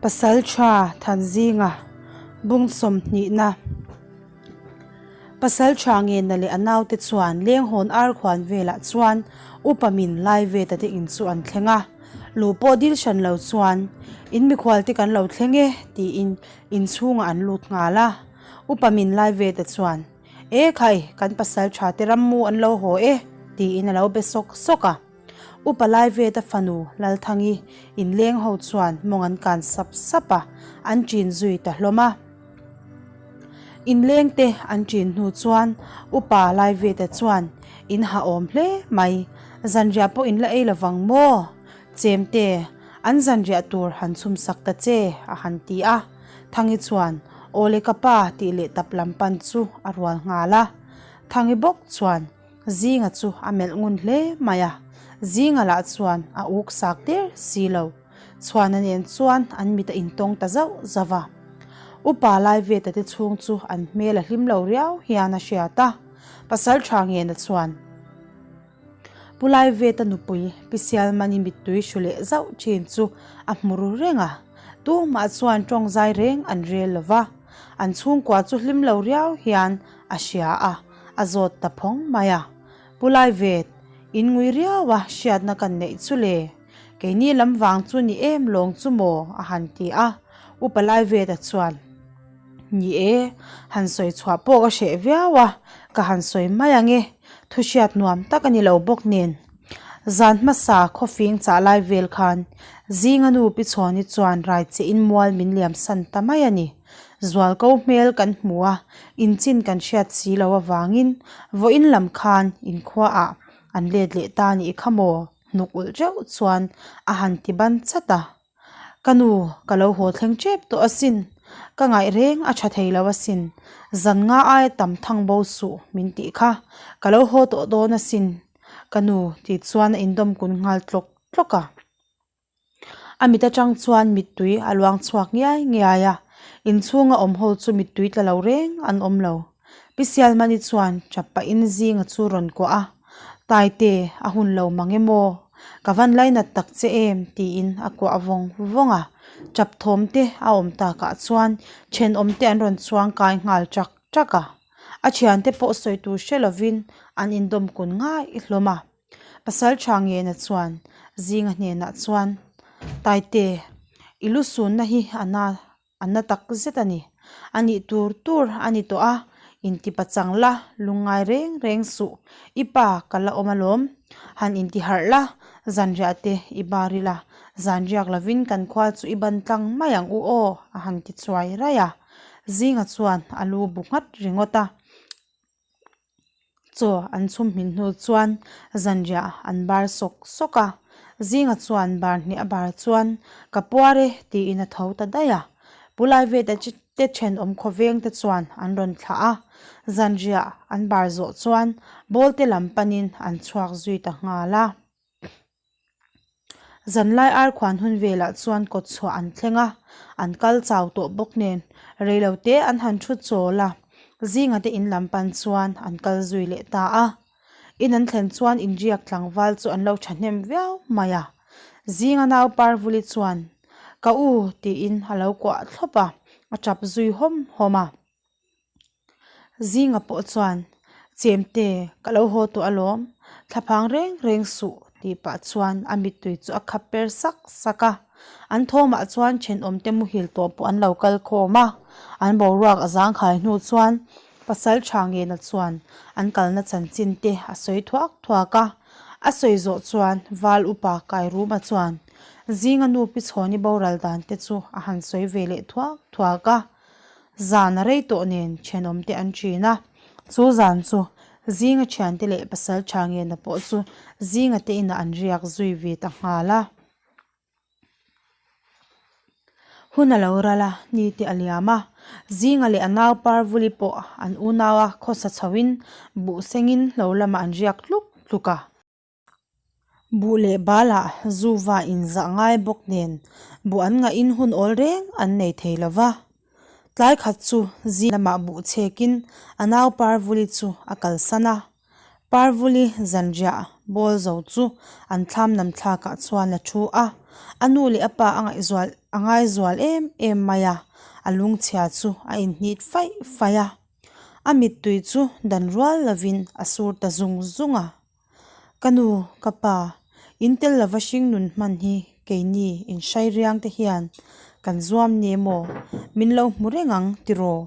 Pasalṭha Thanzinga bung sawmhnihna Pasalṭha Ngena leh a naute chuan lenghawn ar khuan velah chuan upa min lai ve ta te in chu an thleng a, luh pawh dil hran lo chuan in mikhual te kan lo thleng e tiin inchhungah an lut nghal a, upa min lai ve ta chuan E khai, kan pasalṭha te rammu an lo haw e tiin a lo be sawk sawk a. Upa Laiveta fanu Lalthangi inleng ho chuan mawng an kan sap sap a, an ṭin zui ta hlawm a. Inleng te an ṭin hnu chuan Upa Laiveta chuan in ha awm hle mai, zanriah pawh in la ei lovang maw? Chemte, an zanriah tur han chhum sak ta che a han ti a. Thangi chuan Awle ka pa tih leh tap lam pan chu a rual nghal a. Thangi bawk chuan Zinga chu a melh ngun hle mai a, Zinga lah chuan a uk sak der si lo. Chhuana nen chuan an mit a intawng ta zauh zauh a. Upa Laiveta te chhung chu an hmel a hlim lo riau hian a hriat a, Pasal tha ngena chuan Pu Laiveta nupui Pi Sialmani mittui hru leh zauh thin chu a hmu ru reng a, tumah chuan tawng zai reng an rel lo va, an chhungkua chu hlim lo riau hian a hria a. A zawt ta phawng mai a. Pu Laivet, in ngui riau a hriatna kan neih chu le. Keini lam vang chu ni em lawng chu maw? a han ti a. Upa Laiveta chuan, Ni e, han sawi chhuah pawh ka hreh viau a, ka han sawi mai ang e, thu hriat nuam tak a ni lo bawk nen. Zan hmasa khawfing chah lai vel khan Zinga nu Pi Chhawni chuan raichehin mual min liamsan ta mai a ni. Zualko hmel kan hmu a, inchin kan hriat si lo avangin vawiin lam khan inkhuaah an let leh ta nih kha maw? Hnuk ulh teuh chuan a han ti ban chat a. Ka nu, ka lo haw thleng tep tawh asin, ka ngaih reng a tha thei lo asin, zan nga aia tam thang bo suh min tih kha, ka lo haw tawh dawn asin ka nu tih chuan a indawm kun nghal tlawk tlawk a. A mit atang chuan mittui a luang chhuak ngiai ngiai a, inchhunga awm ho chu mittui tla lo reng an awm lo. Pi Sialmani chuan tap pahin zinga chu rawn kuah a, Taite, a hun lo mang em aw? Ka van lainat tak che em? tiin a kuah vawng vawng a. Tap thawm te a awm takah chuan thenawm te an rawn chuang kai nghal ṭak ṭak a. A thiante pawh sawi tur hre lovin an indawm kun ngai hlawm a. Pasal tha ngena chuan zinga hnenah chuan Taite, i lu sunna hi a na a na tak zet a ni. A nih tur tur a ni tawh a, inti pachang la, lungngai reng reng suh, i pa ka la awm alawm. Han inti harh la, zanriah te i bar ila, zanriak lovin kan khua chu i ban tlang mai ang u aw a han ti chuai raih a. Zinga chuan a lu bu nghat ringawt a. Chaw an chhum hmin hnu chuan zanriah an bar sawk sawk a, zinga chuan bar hnih a bar chuan ka puar e tiin a tho ta daih a. Pu Laiveta te thenawm khawveng te chuan an rawn thlah a, zanriah an bar zawh chuan bawlte lam panin an chhuak zui ta nghal a. Zanlai arkhuan hun velah chuan kawt chhuah an thleng a, an kal chau tawh bawk nen reilo te an han thu chawl a, zinga te in lam pan chuan an kal zui leh ta a. In an thlen chuan inriak tlangval chu an lo thahnem viau mai a, zinga nau Parvuli chuan Ka u tiin a lo kuah thlawp a, a tap zui hawm hawm a. Zinga pawh chuan, Chemte, ka lo haw tawh alawm, thlaphang reng reng suh, tih pah chuan a mittui chu a khap per sak sak a. An thawmah chuan thenawmte muhil tawh pawh an lo kal khawm a, an boruak a zangkhai hnu chuan pasal tha ngena chuan an kalna chanchin te a sawi thuak thuak a. A sawi zawh chuan Val upa Kairuma chuan Zinga nu pi Chhawni boral dan te chu a han sawi ve leh thuak thuak a. Zan a rei tawh nen thenawm te an ṭin a, chu zan chu zinga thiante leh pasal tha ngena pawh chu zinga te inah an riak zui ve ta nghal a. Hun a lo ral a, ni te a liam a, zinga leh a nau Parvuli pawh an unau a khawsa chhoin buh sengin hlo lamah an riak tluk tluk a. Buh leh balah zu va inzah ngai bawk nen buh an ngahin hun awl reng an nei thei lo va. Tlai khat chu zing lamah buh chhekin a nau Parvuli chu a kalsan a. Parvuli zanriah bawl zo chu an thlam nam thlakah chuan a thu a, a nu leh a pa a ngaihzual a ngaizual em em mai a, a lungchhia chu a inhnit faih faih a. A mittui chu dan rual lovin a sur ta zung zung a. Ka nu, ka pa, in tel lova hringnun hman hi keini inhrai riang te hian kan zuam ni emaw min lo hmu reng ang tiraw?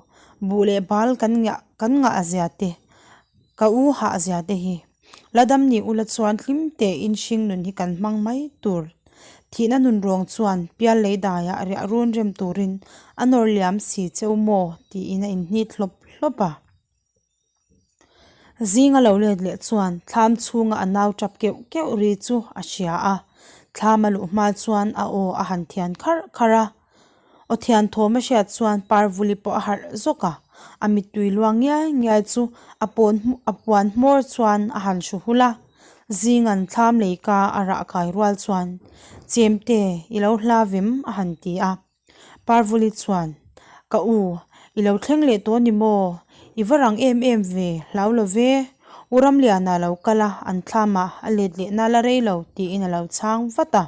Buh leh bal kan ngah kan ngah zia te, ka u hah zia te hi. La dam ni ula chuan hlim tein hringnun hi kan hmang mai tur. Thihna nun ruang chuan pial lei daiah riah run rem turin a nawr liam si cheu maw tiin a inhnit hlawp hlawp a. Zinga lo let leh chuan thlam chhunga a nau tap keuh keuh ri chu a hria a, thlam a luh hma chuan a aw a han thian kharh kharh a. Aw thian thawm a hriat chuan Parvuli pawh a harh zawk a, a mittui luang ngiai ngiai chu a pawn a puan hmawr chuan a han hru hul a. Zinga'n thlam leika a rah kai rual chuan, Chemte, i lo hla vem a han ti a. Parvuli chuan, Ka u, i lo thleng leh tawh ni maw? I va rang em em ve, hlau lo ve. U Ramliana lo kal a, an thlamah a let leh na la rei lo, tiin a lo chhang vat a.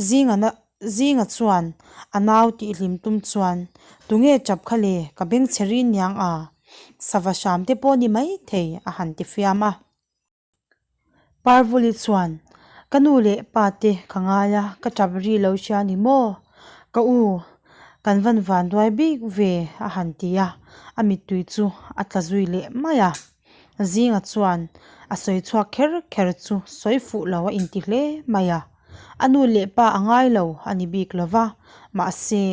Zinga Zinga chuan a nau tih hlim tum chuan, Tunge tap kha le, ka bengchhe ri niang a, sava hram te pawh ni maithei, a han ti fiam a. Parvuli chuan, Ka nu leh pa te ka ngai a, ka tap ri lo hria ni maw? Ka u, kan van van duai bik ve, a han ti a, a mittui chu a tla zui leh mai a. Zinga chuan a sawi chhuak kher kher chu sawi fuh lo a inti hle mai a. A nu leh pa a ngai lo a ni bik lo va, mahse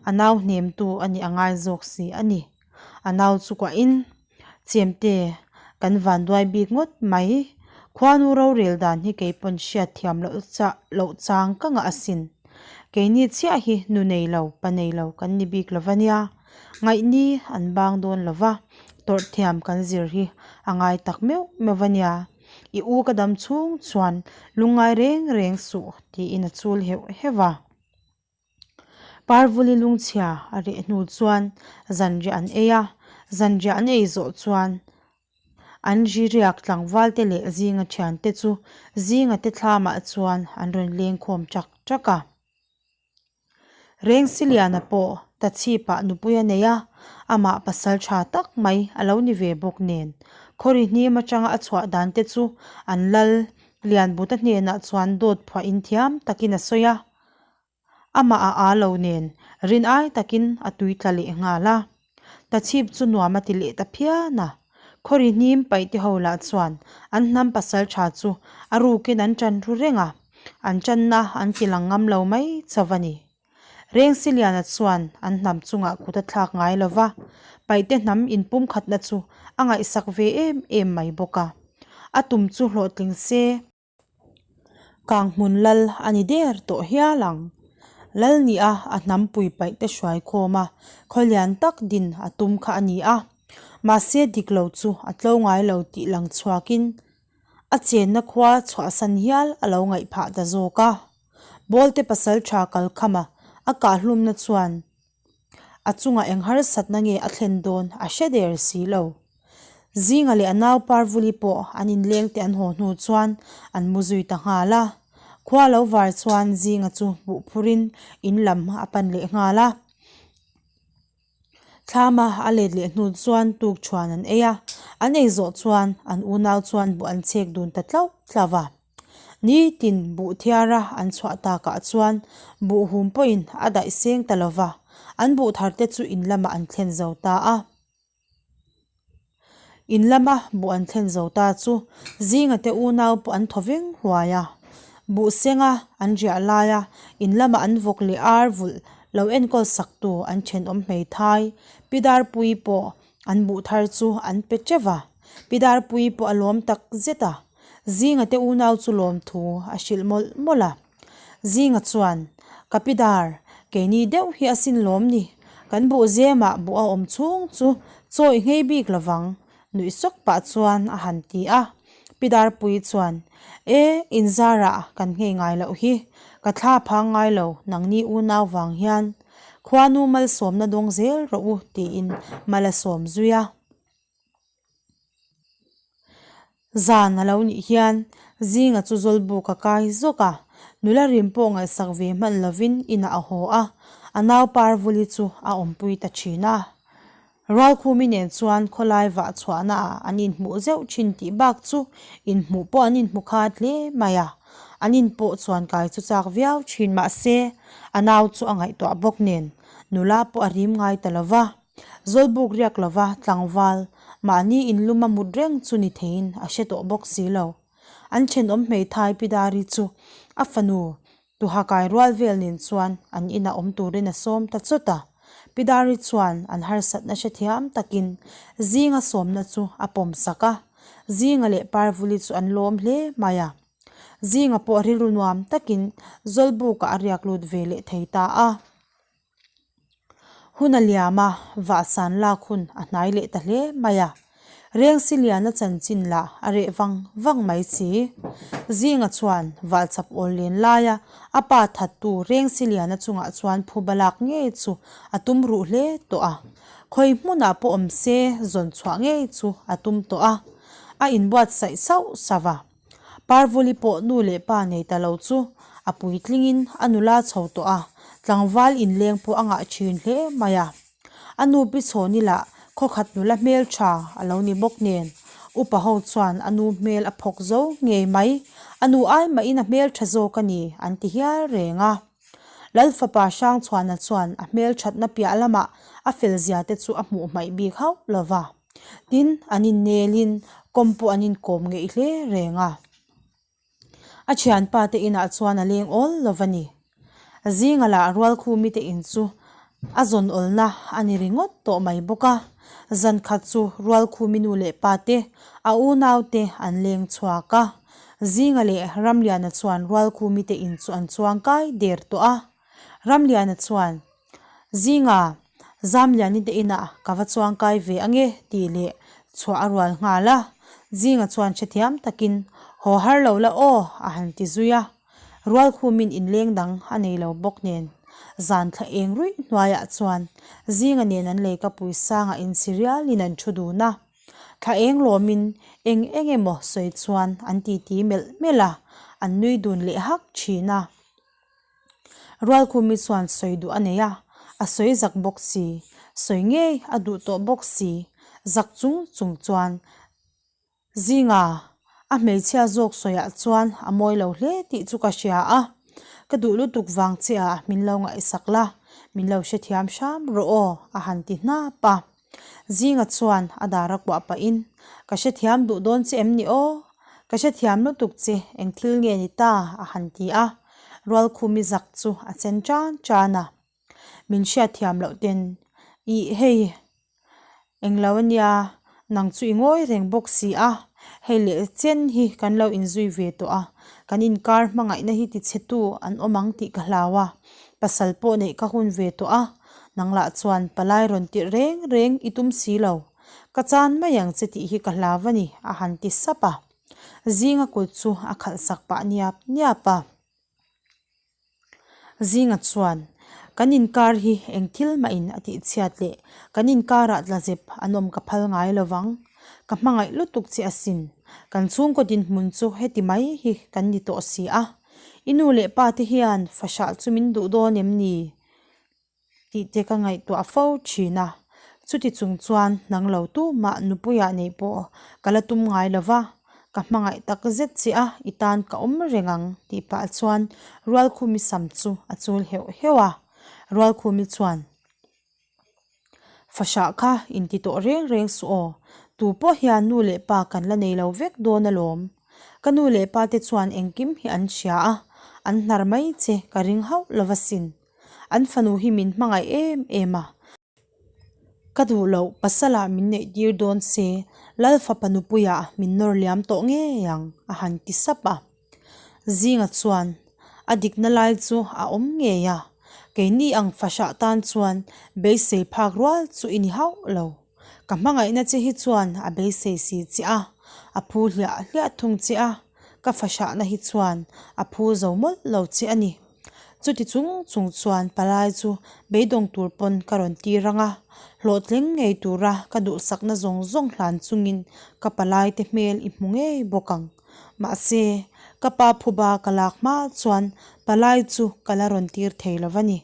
a nau hnemtu a nih a ngai zawk si a ni. A nau chu kuahin Chemte, kan vanduai bik ngawt mai. Khuanu rorel dan hi kei pawn hriat thiam loh chah loh chang ka ngah asin. Keini chiah hi nu nei lo, pa nei lo kan ni bik lo va nia. Ngaihni an bang dawn lo va, tawrh thiam kan zir hi a ngai tak meuh meuh va nia. I u ka dam chhung chuan lungngai reng reng suh tiin a chul heuh heuh a. Parvuli lungchhia a reh hnu chuan zanriah an ei a, zanriah an ei zawh chuan an ri riak tlangval te leh zinga thian te chu zinga te thlamah chuan an rawn leng khawm chak chak a. Rengsiliana pawh tachhipah nupui a nei a, amah pasal tha tak mai a lo ni ve bawk nen khawri hnim atanga a chhuah dan te chu an lal Lianbuta hnenah chuan dawt phuah in thiam takin a sawi a. Amah a aa lo nen rin ai takin a tui tla leh nghal a. Tachhip chu nuam a ti leh ta phian a. Khawri hnim paih te ho lah chuan an hnam pasal tha chu a rukin an tan ru reng a, an tanna an ti lang ngam lo mai chauh a ni. Rengsiliana chuan an hnam chungah kut a thlak ngai lo va, paihte hnam inpumkhatna chu a ngaihsak ve em em mai bawk a. A tum chu hlawhtling se. Kanghmun lal a ni der tawh hial ang. Lal nia a hnampui paih te hruai khawm a, khaw lian tak din a tum kha a ni a. Mahse dik lo chu a tlo ngai lo tih lang chhuakin a chenna khua chhuahsan hial a lo ngaih phah ta zawk a. Bawlte pasal tha kalkhama a kahhlumna chuan A chungah eng harsatna nge a thlen dawn a hre der si lo. Zinga leh a nau Parvuli pawh an inleng te an haw hnu chuan an mu zui ta nghal a. Khua lo var chuan Zinga chu hmuh phurin in lam a pan leh nghal a. Thlama a let leh hnu chuan tukṭhuan an ei a, an ei zawh chuan an unau chuan buh an chhek dun ta tlauh tlauh a. Nitin buh thiara an chhuah takah chuan buh hum pawhin a daih seng ta lo va, an buh thar te chu in lamah an thlen zo ta a. In lama buh an thlen zo ta chu zinga te unau pawh an thaw veng huai a. Buh senga an riah laia in lama an vawk leh ar vulh lo enkawl sak tu an thenawm hmeithai Pi Darpuii pawh an buh thar chu an pe teuh va, Pi Darpuii pawh a lawm tak zet a. Zinga te unau chu lawmthu a hrilh mawlh mawlh a. Zinga chuan, Ka pi dar, keini deuh hi asin lawm ni. Kan buh zemah buh a awm chhung chu chawi nghei bik lovang, nuih sawk pah chuan a han ti a. Pi Darpuii chuan, E, inzarah kan nghei ngai loh hi. Ka thla phang ngai lo, nangni unau vang hian. Khuanu malsawmna dawng zel rawh u, tiin mal a sawm zui a. Zan a lo nih hian Zinga chu Zawlbuk a kai zawk a, nula rim pawh ngaihsak ve hman lovin inah a haw a, a nau Parvuli chu a awmpui ta thin a. Rualkhumi nen chuan khawlai vah chhuahna ah an inhmuh zeuh thin tih bak chu inhmuh pawh an inhmu khat hle mai a, an inpawh chuan kai chu chak viau thin mahse a nau chu a ngaihtuah bawk nen nula pawh a rim ngai ta lova. Zawlbuk riak lova tlangval mahni inlum a mut reng chu ni theiin a hre tawh bawk si lo. An thenawm hmeithai Pidari chu a fanu Tuha kai rual vel nen chuan an inah awm turin a sawm ta chawt a. Pidari chuan an harsatna hrethiam takin Zinga sawmna chu a pawm sak a. Zinga leh Parvuli chu an lawm hle mai a. Zinga pawh rilru nuam takin Zawlbukah a riak lut ve leh thei ta a. Hun a liam a, vahsan lak hun a hnai leh ta hle mai a. Rengsi liana chanchin lah a reh vang vang mai si. Zinga chuan valchap awl len laia a pa thattu Rengsi liana chungah chuan phuba lak ngei chu a tum ruh hle tawh a. Khawi hmunah pawh awm se zawn chhuah ngei chu a tum tawh a. A inbuatsaih sauh sauh a. Parvuli pawh nu leh pa nei ta lo chu a puitlingin a nula chho tawh a, tlangval inleng pawh a ngah thin hle mai a. A nu pi chhawni lah khawkhat nula hmeltha a lo ni bawk nen, upa ho chuan a nu hmel a phawk zo ngei mai, a nu ai mahin a hmeltha zawk a ni an ti hial reng a. Lal fapa Hrangchhuana chuan a hmelthatna piah lamah a felzia te chu a hmuh hmaih bik hauh lo va. Tin, an innelin kawm pawh an inkawm ngeih hle reng a. A thianpa te inah chuan a leng awl lo va ni. Zinga lah Rualkhumi te in chu a zawn awlna a ni ringawt tawh mai bawk a. Zan khat chu Rualkhumi nu leh pa te, a unau te an leng chhuak a. Zinga leh Ramliana chuan Rualkhumi te in chu an chuang kai der tawh a. Ramliana chuan, Zinga, Zamliani te inah ka va chuang kai ve ange tih leh chhuah a rual nghal a. Zinga chuan hrethiam takin, Haw har lo la aw a han ti zui a. Rualkhumin inleng dang a nei lo bawk nen zan thla eng ruih hnuaiah chuan Zinga nen an leikapui sangah insi rialin an thu dun a. Thla eng lawmin eng eng emaw sawi chuan an titi melh melh a, an nui dun leh hak thin a. Rualkhumi chuan sawi duh a nei a, a sawi zak bawk si, sawi ngei a duh tawh bawk si, zak chung chung chuan Zinga a hmeichhia zawk sawiah chuan a mawi lo hle tih chu ka hria a, ka duh lutuk vang che ah min lo ngaihsak la, min lo hrethiam hram rawh aw a han ti hnap a. Zinga chuan a dar a kuah pahin, Ka hrethiam duh dawn che em ni aw? Ka hrethiam lutuk che, eng thil nge ni ta? a han ti a. Rualkhumi zak chu a chen tan tan a. Min hriatthiam loh ten, Ih hei, englo a nia, nang chu i ngawi reng bawk si a, hei leh chen hi kan lo inzui ve tawh a, kan inkar hmangaihna hi tichhetu an awm ang tih ka hlau a, pasal pawh neih ka hun ve tawh a, nang lah chuan palai rawn tirh reng reng i tum si lo, ka chan mai ang che tih hi ka hlau a ni, a han ti sap a. Zinga kut chu a khalh sak pah niap niap a. Zinga chuan, Kan inkar hi eng thil mahin a tihchhiat leh kan inkarah tlazep an awm ka phal ngai lo vang. Ka hmangaih lutuk che asin. Kan chhungkaw dinhmun chu heti mai hi kan ni tawh si a. I nu leh pa te hian fahrah chu min duh dawn em ni? Tih te ka ngaihtuah fo thin a, chuti chung chuan nang lo tu mah nupuiah neih pawh ka la tum ngai lo va, ka hmangaih tak zet che a, i tan ka awm reng ang tih pah chuan Rualkhumi sam chu a chul heuh heuh a, Rualkhumi chuan Fahrah kha inti tawh reng reng suh aw, tu pawh hian nu leh pa kan la nei lo vek dawn alawm. Ka nu leh pa te chuan engkim hi an hria a, an hnar mai che ka ring hauh lo va sin. An fanu hi min hmangaih em em a. Ka duh loh pasalah min neih tir dawn se Lal fapa nupuiah min nawr liam tawh ngei ang a han ti sap a. Zinga chuan a dikna lai chu a awm ngei a, keini ang fahrah tan chuan beisei phak rual chu i ni hauh lo. Ka hmangaihna che hi chuan a beisei si che a, a phu hliah hliah thung che a, ka fahrahna hi chuan a phu zo mawlh lo che a ni. Chuti chung chung chuan palai chu beidawng tur pawn ka rawn tir ang a, hlawhtling ngei tura ka duhsakna zawng zawng hlan chungin ka palai te hmel i hmu ngei bawk ang. Mahse, ka pa phuba ka lak hma chuan palai chu ka la rawn tir thei lo va ni.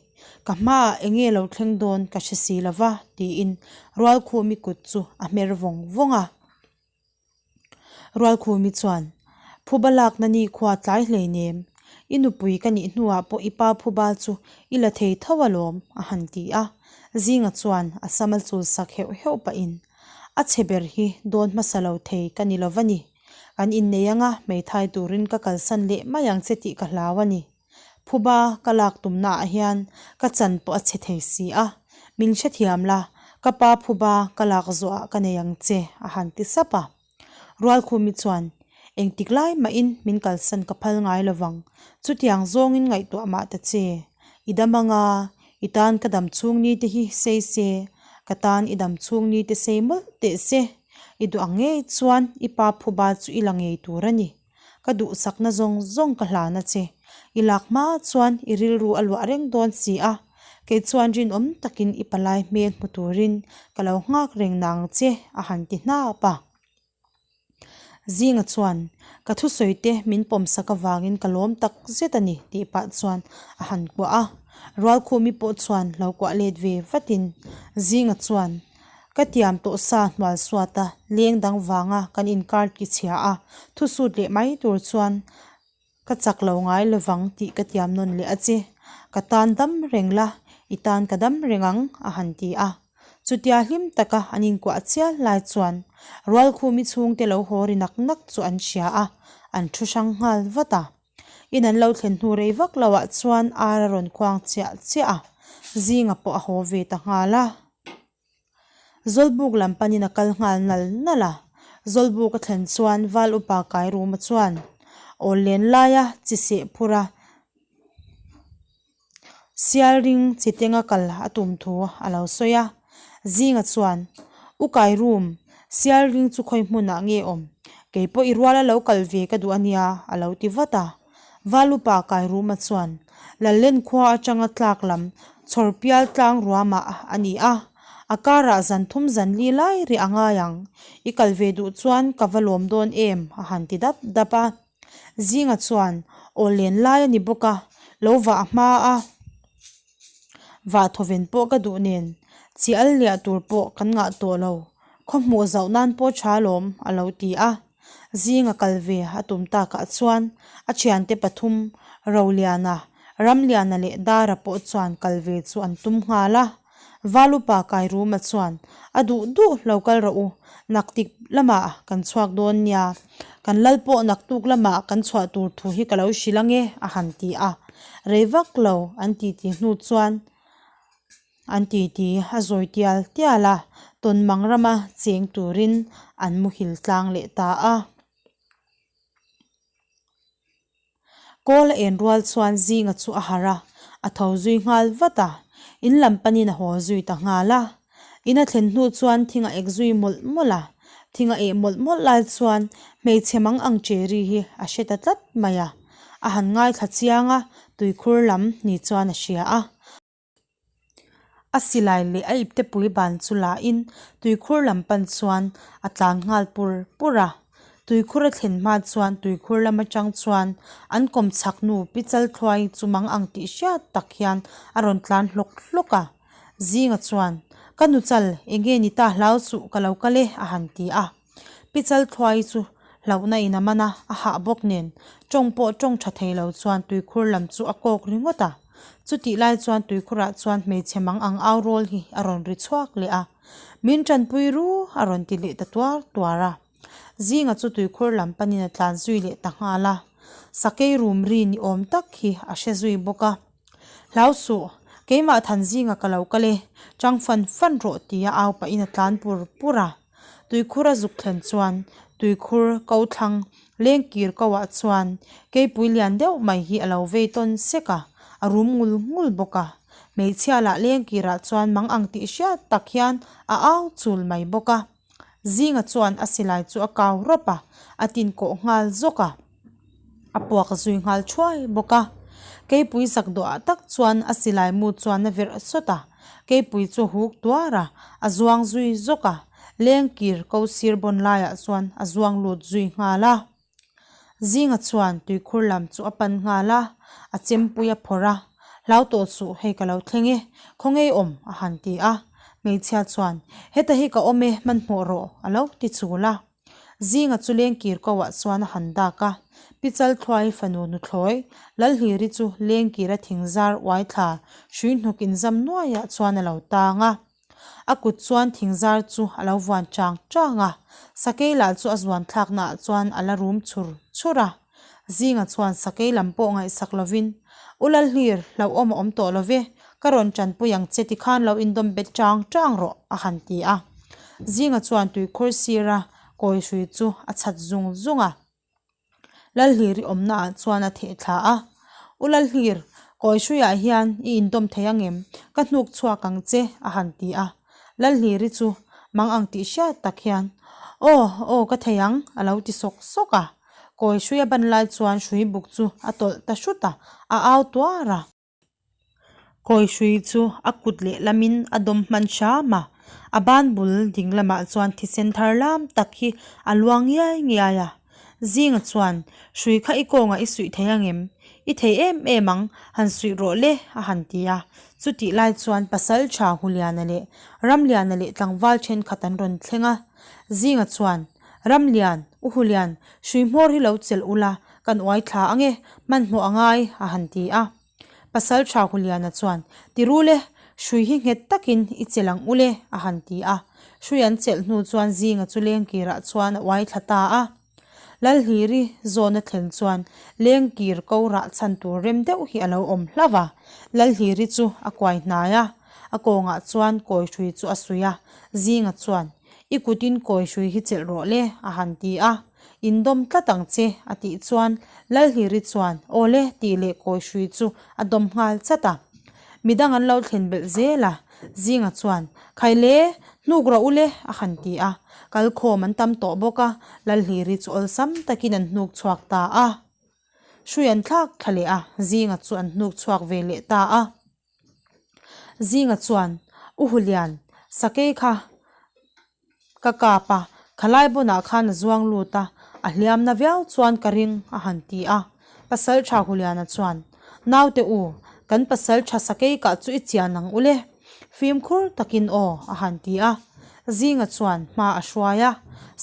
Ka hmaah eng nge lo thleng dawn ka hre si lo va, tiin Rualkhumi kut chu a hmer vawng vawng a. Rualkhumi chuan, Phuba lakna ni khua tlai hleinem, i nupui ka nih hnuah pawh i pa phuba chu i la thei tho alawm, a han ti a. Zinga chuan a sam a chul sak heuh heuh pahin, A chhe ber hi dawn hmasa lo thei ka ni lo va ni. Kan innei anga hmeithai turin ka kalsan leh mai ang che tih ka hlau a ni. Phuba ka lak tumna ah hian ka chan pawh a chhe thei si a, min hrethiam la, ka pa phuba ka lak zawh ah ka nei ang che a han ti sap a. Rualkhumi chuan, Engtik lai mahin min kalsan ka phal ngai lovang, chutiang zawngin ngaihtuah mah ta che, i dam anga, i tan ka dam chhung ni te hi sei se, ka tan i dam chhung ni te sei mawlh teh se, i duh ang ngei chuan i pa phuba chu i la ngei tur a ni. Ka duhsakna zawng zawng ka hlan a che. I lak hma chuan i rilru a luah reng dawn si a, kei chuan rinawm takin i palai hmel hmu turin ka lo nghak reng nang che a han ti hnap a. Zinga chuan, Ka thusawi te min pawmsak avangin ka lawm tak zet a ni tih pah chuan a han kuah a. Rualkhumi pawh chuan lo kuah let ve vatin Zinga chuan, Ka tiam tawh sa hnual suat a, leng dang vanga kan inkar ki chhia a, thu sut leh mai tur chuan ka chak lo ngai lovang tih ka tiam nawn leh a che. Ka tan dam reng la, i tan ka dam reng ang, a han ti a. Chutia hlim taka an inkuah chial lai chuan Rualkhumi chhungte lo haw ri nak nak chu an hria a, an thu hrang nghal vat a. In an lo thlen hnu rei vak lo ah chuan ar a rawn khuang chiah chiah a, zinga pawh a haw ve ta nghal a. Zawlbuk lam panin a kal nghal nal nal a, Zawlbuk a thlen chuan Val upa Kairuma chuan awl len laia chi seh phur a, Sial ring chi tenga kal a tum thu a lo sawi a. Zinga chuan, U Kairum, sial ring chu khawi hmunah nge awm? Kei pawh i ruala lo kal ve ka duh a nia, a lo ti vat a. Valupa Kairuma chuan, Lallen khua atanga tlak lam Chhawrpial tlang ruamah a ni a, a karah zan thum zan li lai rih a ngai ang. I kal ve duh chuan ka va lawm dawn em? a han ti dap dap a. Zinga chuan, Aw len lai a ni bawk a, lo vah a hma a, vah thawven pawh ka duh nen, chi al liah tur pawh kan ngah tawh lo, khaw hmuh zauh nan pawh tha lawm, a lo ti a. Zinga kal ve a tum takah chuan a thiante pathum, Roliana, Ramliana leh Dara pawh chuan kal ve chu an tum nghal a. Valupa Kairuma chuan, A duh duh lo kal rawh u, naktik lamah kan chhuak dawn nia, kan lal pawh naktuk lamah kan chhuah tur thu hi ka lo hrilh ange, a han ti a. Rei vak lo an titi hnu chuan an titi a zawi tial tial a, Tawnmang rama cheng turin an muhil tlang leh ta a. Kawl a en rual chuan Zinga chu a harh a, a tho zui nghal vat a, in lam panin a haw zui ta nghal a. In a thlen hnu chuan thing a ek zui mawlh mawlh a, thing a eh mawlh mawlh lai chuan hmeichhe mang ang Cherry hi a hre ta tlat mai a, a han ngaithla chiang a, tuikhur lam ni chuan a hria a. A silai leh a iptepui ban chu la in tuikhur lam pan chuan a tlan nghal pur pur a. Tuikhur a thlen hma chuan tuikhur lam atang chuan an kawm chhak nu pi Chalthluai chu mang ang tih hriat tak hian a rawn tlan hlawk hlawk a. Zinga chuan, Ka nu chal, enge ni ta hlau suh ka lo kal e a han ti a. Pi Chalthluai chu hlauhna in a man a, a hah bawk nen tawng pawh tawng tha thei lo chuan tuikhur lam chu a kawk ringawt a. Chutih lai chuan tuikhurah chuan hmeichhe mang ang au rawl hi a rawn ri chhuak leh a, Min tanpui ru a rawn ti leh ta tuar tuar a. Zinga chu tuikhur lam panin a tlan zui leh ta nghal a, sakei rum ri ni awm tak hi a hre zui bawk a. Hlau suh, keimah Thanzinga ka lo kal e, chang fan fan rawh tia au pahin a tlan pur pur a. Tuikhur a zuk thlen chuan tuikhur ko thlang leng kir ko ah chuan keipui lian deuh mai hi a lo vei tawn sek a, a rum ngul ngul bawk a. Hmeichhia lah leng kir ah chuan mang ang tih hriat tak hian a au chul mai bawk a. Zinga chuan a silai chu a kau rawp a, a tin kawh nghal zawk a. A puak zui nghal thuai bawk a. Keipui zak dawhah tak chuan a silai mu chuan a verh sawt a, keipui chu a huk tuar a, a zuang zui zawk a, lengkir ko sir bawn laiah chuan a zuang lut zui nghal a. Zinga chuan tuikhur lam chu a pan nghal a, a chempui a phawrh a, Hlau tawh suh, hei ka lo thleng e, khawngei awm a han ti a. Hmeichhia chuan, Heta hi ka awm e, hmanhmawh rawh a lo ti chul a. Zinga chu lengkir ko ah chuan a han dak a, Pi Chalthluai fanu nuthlawi Lalhliri chu lengkira thingzar uai thla hrui hnuk inzam nuaiah chuan a lo tang a. A kut chuan thingzar chu a lo vuan chang chang a, sakei lah chu a zuan thlakna ah chuan a la rum chhur chhur a. Zinga chuan sakei lam pawh ngaihsak lovin, U Lalhlir, hlauhawm a awm tawh lo ve, ka rawn tanpui ang che tikhan lo indawm bet chang chang rawh, a han ti a. Zinga chuan tuikhur sira kawi hrui chu a chhat zung zung a. Lalhliri awmna ah chuan a theh thla a, U Lalhlir, kawi hruiah hian i indawm thei angem? Ka hnuk chhuak ang che, a han ti a. Lalhliri chu mang ang tih hriat tak hian, Aw, aw ka thei ang, a lo ti sawk sawk a. Kawi hrui a ban lai chuan hrui buk chu a tawlh ta hrut a, a au tuar a. Kawi hrui chu a kut lehlamin a dawm hman hram a, a ban bul ding lamah chuan thisen thar lam tak hi a luang ngiai ngiai a. Zinga chuan, Hrui kha i kawngah i suih thei angem? I thei em em ang, han suih rawh le, a han ti a. Chutih lai chuan pasal tha Huliana leh Ramliana leh tlangval thenkhat an rawn thleng a. Zinga chuan, Ramlian, U Hulian, hrui hmawr hi lo chelh ula, kan uai thla ange, hmanhmawh a ngai, a han ti a. Pasal Tha Huliana chuan, Ti ru le, hrui hi nghet takin i chelh ang u le, a han ti a. Hrui an chelh hnu chuan Zinga chu lengkirah chuan a uai thla ta a. Lalhliri zawn a thlen chuan lengkir ko rah chhan tur rem deuh hi a lo awm hlauh a. Lalhliri chu a kuai hnai a, a kawngah chuan kawi hrui chu a suih a. Zinga chuan, I kutin kawi hrui hi chelh rawh le, a han ti a. Indawm tlat ang che, a tih chuan Lalhliri chuan, Aw le, tih leh kawi hrui chu a dawm nghal chat a. Midang an lo thlen belh zel a, Zinga chuan, Khai le, hnuk rawh u le, a han ti a. Kalkhawm an tam tawh bawk a, Lalhliri chu awlsam takin an hnuk chhuak ta a. Hrui an thlak thla leh a, Zinga chu an hnuk chhuak ve leh ta a. Zinga chuan, U Hulian, sakei kha Ka kap a, khalai bunah khan a zuang lut a, a hliamna viau chuan ka ring a han ti a. Pasal tha Huliana chuan, Naute u, kan pasal tha sakei kah chu i chian ang u le, fimkhur takin aw a han ti a. Zinga chuan hma a hruai a,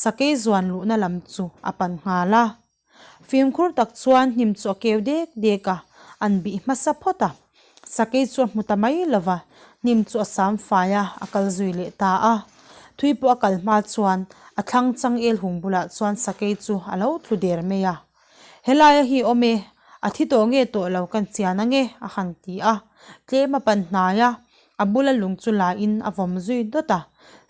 sakei zuan luhna lam chu a pan nghal a. Fimkhur tak chuan hnim chu a keu dek dek a, an bih hmasa phawt a. Sakei chu a hmu ta mai lo va, hnim chu a sam fai a, a kal zui leh ta a. Thui pawh a kal hma chuan a thlang changel hung bulah chuan sakei chu a lo tlu der mai a. Helaia hi awm e, a thi tawh nge tawh lo kan chian ange, a han ti a. Tlem a pan hnai a, A bula lung chu la in a vawm zui dawt a,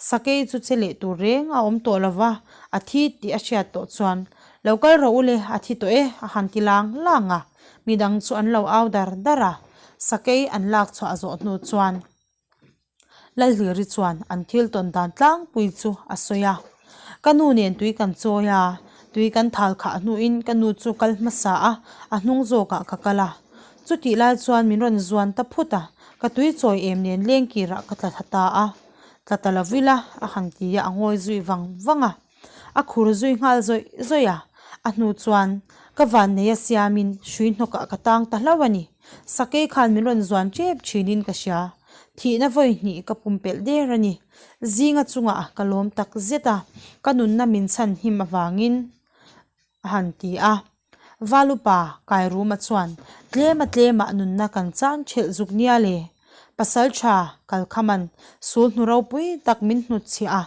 sakei chu che leh tur reng a awm tawh lo va, a thi tih a hriat tawh chuan, Lo kal rawh u le, a thi tawh e, a han ti lang lang a, midang chu an lo au dar dar a, sakei an lak chhuah zawh hnu chuan Lalhliri chuan an thil tawn dan tlangpui chu a sawi a, Ka nu nen tui kan chawi a, tui kan thal khah hnuin ka nu chu kal hmasa a, a hnung zawkah ka kal a. Chutih lai chuan min rawn zuan ta phut a, ka tui chawi em nen lengkirah ka tla thla ta a. Tla ta lo ila a han ti a, a ngawi zui vang vang a. A khur zui nghal zawih zawih a, a hnu chuan ka vannei a siamin hrui hnawkah ka tang ta hlauh a ni. Sakei khan min rawn zuan tep thinin ka hria. Thihna vawi hnih ka pumpelh der a ni. Zinga chungah ka lawm tak zet a, ka nunna min chhan him avangin a han ti a. Valupa Kairuma chuan tlema tlemah nunna kan chan thelh zuk nia le. Pasal tha Kalkhaman sul hnu ropui tak min hnutchhiah a,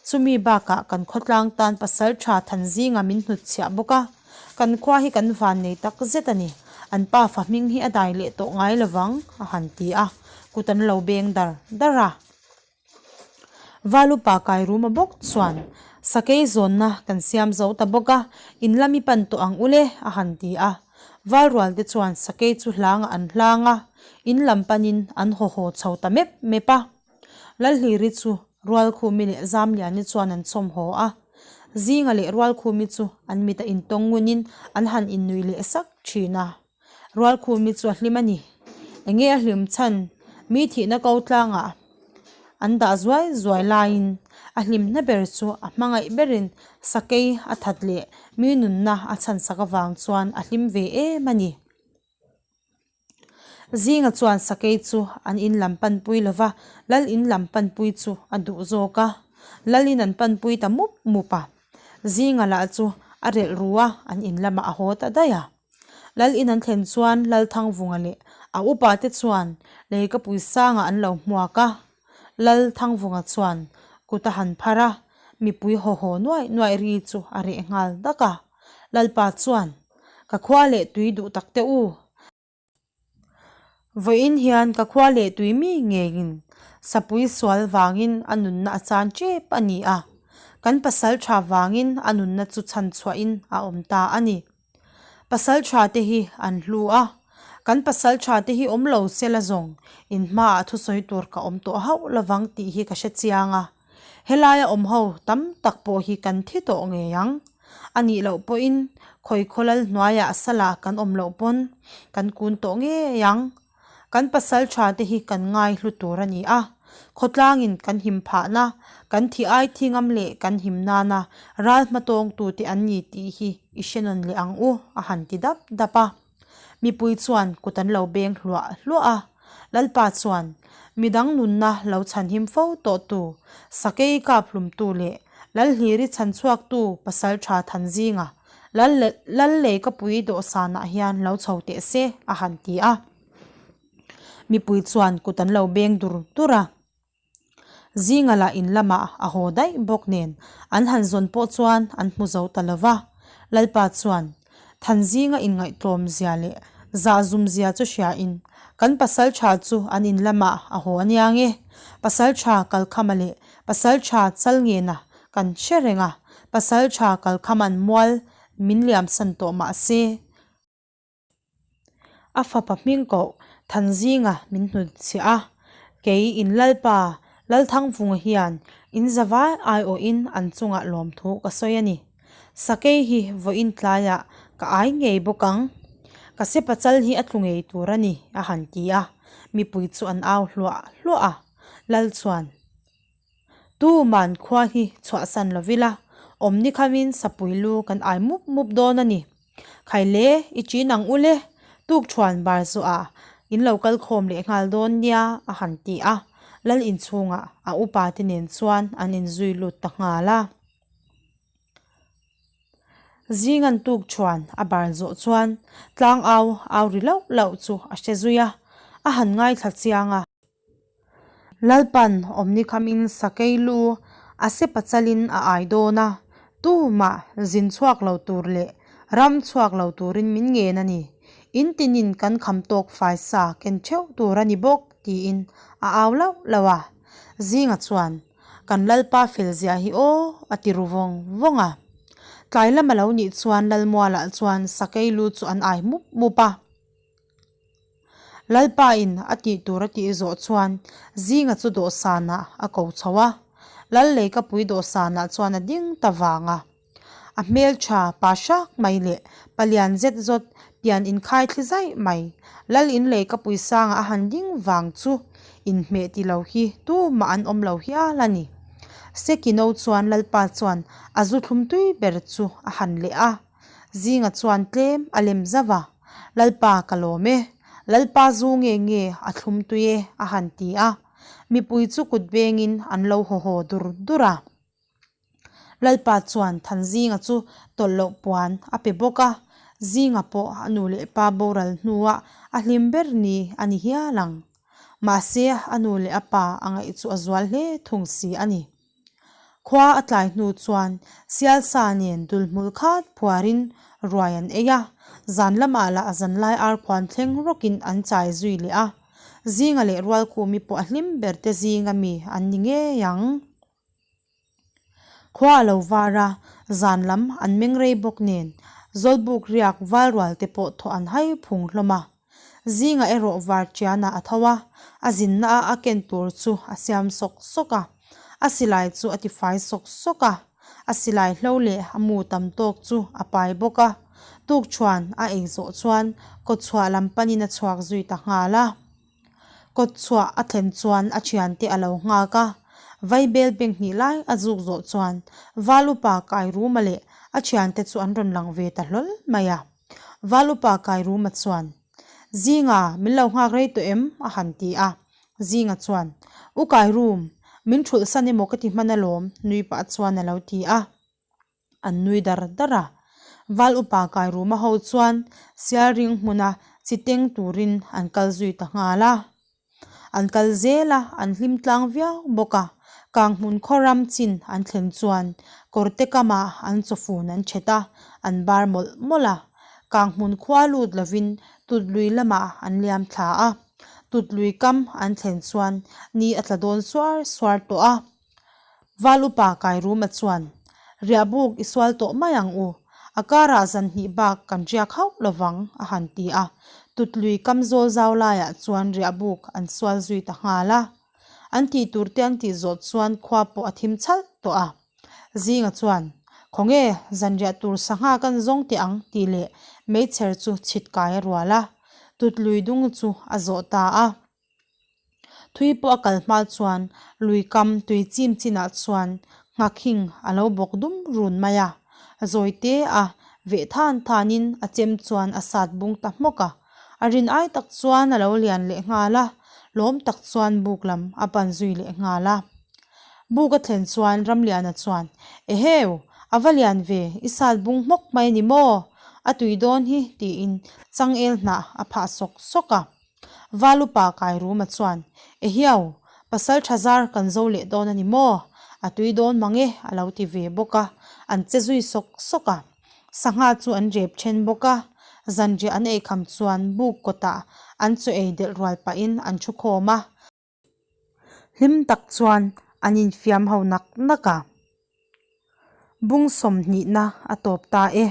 chumi bakah kan khawtlang tan pasal tha Thanzinga min hnutchhiah bawk a. Kan khua hi kan van nei tak zet a ni. An pa fa hming hi a dai leh tawh ngai lovang, a han ti a, kut an lo beng dar dar a. Valupa Kairuma bawk chuan, Sakei zawnna kan siam zo ta bawk a, in lami pan tawh ang u le, a han ti a. Valrual te chuan sakei chu hlangah an hlang a, in lam panin an haw haw chho ta mep mep a. Lalhliri chu Rualkhumi leh Zamliani chuan an chhawm haw a. Zinga leh Rualkhumi chu an mit a intawng ngunin an han innuih leh sak thin a. Rualkhumi chu a hlim a ni. Enge a hlim chhan? Mi thihna ko tlangah an dah zuai zuai laiin a hlimna ber chu a hmangaih berin sakei a that leh mi nunna a chhansak avang chuan a hlim ve em a ni. Zinga chuan sakei chu an in lam panpui lo va, lal in lam panpui chu a duh zawk a. Lal in an panpui ta mup mup a. Zinga lah chu a relh ru a, an in lamah a haw ta daih a. Lal in an thlen chuan Lalthangvunga leh a upa te chuan Leikapui sangah an lo hmuak a. Lalthangvunga chuan kut a han phar a, mipui haw haw nuaih nuaih ri chu a reh nghal dak a. Lalpa chuan, Ka khua leh tui duh tak teh u. Vawiin hian ka khua leh tui mi ngeiin sapui sual vangin a nunna a chan tep a ni a, kan pasal tha vangin a nunna chu chhan chhuahin a awm ta a ni. Pasal tha te hi an hlu a, kan pasal tha te hi awm lo se la zawng in hmaah thusawi tur ka awm tawh hauh lovang tih hi ka hre chiang a. Helaia awm ho tam tak pawh hi kan thi tawh ngei ang. A nih loh pawhin khawi khawlal hnuaiah salah kan awm loh pawn kan kun tawh ngei ang. Kan pasal tha te hi kan ngai hlu tur a ni a. Khawtlangin kan him phahna, kan thi ai thi ngam leh kan him nana ral hmatawngtute an ni tih hi i hre nawn leh ang u, a han ti dap dap a. Mipui chuan kut an lo beng hluah hluah a, Lalpa chuan midang nunna lo chhanhim fo tawhtu, sakei kap hlumtu leh Lalhliri chhanchhuaktu Pasalṭha Thanzinga Lal Lal Leikapui dawhsanah hian lo chho teh se a han ti a. Mipui chuan kut an lo beng dur dur a. Zinga lah in lamah a haw daih bawk nen an han zawn pawh chuan an hmu zo ta lo va. Lalpa chuan Thanzinga inngaihtlawm zia leh zahzum zia chu hriain kan pasaltha chu an in lamah a haw ania nge? Pasaltha Kalkhama leh Pasaltha Chalngena kan hre reng a, Pasaltha Kalkhama'n mual min liamsan tawh mah se, A fapa hming koh Thanzinga min hnutchhiah a, kei in Lalpa Lalthangvunga hian in zavai aiawhin an chungah lawmthu ka sawi a ni. Sakei hi vawiin tlaiah ka ai ngei bawk ang. Ka sepa chal hi a tlu ngei tur a ni, a han ti a, mipui chu an au hluah hluah a. Lal chuan. Tuman khua hi chhuahsan lo ila, awmni khamin sapui lu kan ai mup mup dawn a ni. Khaile, i chin ang u le, tukṭhuan bar zawhah in lo kal khawm leh nghal dawn nia a han ti a, lal inchhungah a upa te nen chuan an inzui lut ta nghal a. Zingan tukṭhuan a bar zawh chuan tlangau au ri lauh lauh chu a hre zui a, a han ngaithla chiang a. Lalpan awmni khamin sakei lu a sepa chalin a ai dawn a, tumah zin chhuak lo tur leh ram chhuak lo turin min ngen a ni. In tinin kan kham tawk fai sa ken theuh tur a ni bawk tiin a au lauh lauh a. Zinga chuan, Kan Lalpa fel ziah hi aw a ti ru vawng vawng a. Tlai lam a lo nih chuan Lalmualah chuan sakei lu chu an ai mup mup a. Lalpa in a tih tur a tih zawh chuan Zinga chu dawhsanah a ko chho a, Lal Leikapui dawhsanah chuan a ding ta vang a. A hmeltha pa hrak mai leh palian zet zawt pian inkhai thli zaih mai Lal in Leikapui sangah a han ding vang chu inhmeh ti lo hi tumah an awm lo hial a ni. Sekino chuan Lalpa chuan a zu thlum tui ber chu a han leh a. Zinga chuan tlem a lem zauh a, Lalpa ka lawm e, Lalpa zu nge nge a thlum tui e a han ti a, mipui chu kut bengin an lo haw haw dur dur a. Lalpa chuan Thanzinga chu tawlh loh puan a pe bawk a, Zinga pawh a nu leh pa boral hnuah a hlim ber ni a ni hial ang. Mahse a nu leh a pa a ngaih chu a zual hle thung si a ni. Khua a tlai hnu chuan Sialsa nen dulhmul khat phuarin ruai an ei a, zan lamah lah zanlai arkhuan thleng rawkin an chai zui leh a. Zinga leh Rualkhumi pawh a hlim ber te zinga mi an ni ngei ang. Khua a lo var a, zan lam an meng rei bawk nen Zawlbuk riak valrual te pawh thawh an hai phung hlawm a. Zingah erawh Varṭiana a tho a, a zinna a a ken tur chu a siam sawk sawk a, a silai chu a tifai sawk sawk a, a silai hlo leh a mu tam tawk chu a pai bawk a. Tukṭhuan a ei zawh chuan kawtchhuah lam panin a chhuak zui ta nghal a. Kawtchhuah a thlen chuan a thiante a lo nghak a, Vaibel beng hnih lai a zuk zawh chuan Val upa Kairuma leh a thiante chu an rawn lang ve ta hlawl mai a. Val upa Kairuma chuan, Zinga, min lo nghak rei tawh em? a han ti a. Zinga chuan, U Kairum, min thulh san emaw ka ti hman alawm, nui pah chuan a lo ti a. An nui dar dar a. Val upa Kairuma ho chuan Sialring hmuna chi teng turin an kal zui ta nghal a. An kal zel a, an hlim tlang viau bawk a. Kanghmun khaw ram chin an thlen chuan kawrte kamah an chawfun an thet a, an bar mawlh mawlh a. Kanghmun khua lut lovin Tutlui lamah an liam thla a. Tutlui kam an thlen chuan ni a tla dawn suar suar tawh a. Val upa Kairuma chuan, Riahbuk i sual tawh mai ang u, a karah zan hnih bak kan riak hauh lovang, a han ti a. Tutlui kam zawl zau laiah chuan riahbuk an sual zui ta nghal a. An tih tur te an tih zawh chuan khua pawh a thim chhalh tawh a. Zinga chuan, Khawnge, zan riah tur sangha kan zawng teh ang, tih leh meichher chu chhit kai a rual a. Tutlui dung chu a zawh ta a. Thui pawh a kal hma chuan lui kam tui chim chinah chuan nghakhing a lo bawk dum run mai a, zawi te a veh than thanin a chem chuan a sat bung ta hmawk a, a rin ai tak chuan a lo lian leh nghal a, lawm tak chuan buk lam a pan zui leh nghal a. Buk a thlen chuan Ramliana chuan, Eheu, a va lian ve, i sat bung hmawk mai a ni maw? A tui dawn hi, tiin changel hnah a phah sawk sawk a. Valupa Kairuma chuan, Ehiau, pasal tha zar kan zo leh dawn a ni maw? A tui dawn mang e, a lo ti ve bawk a, an che zui sawk sawk a. Sangha chu an rep then bawk a, zanriah an eikham chuan buk kawtah an chaw ei delh rual pahin an thu khawm a. Hlim tak chuan an infiam ho nak nak a. Bung sawmhnihna a tawp ta e.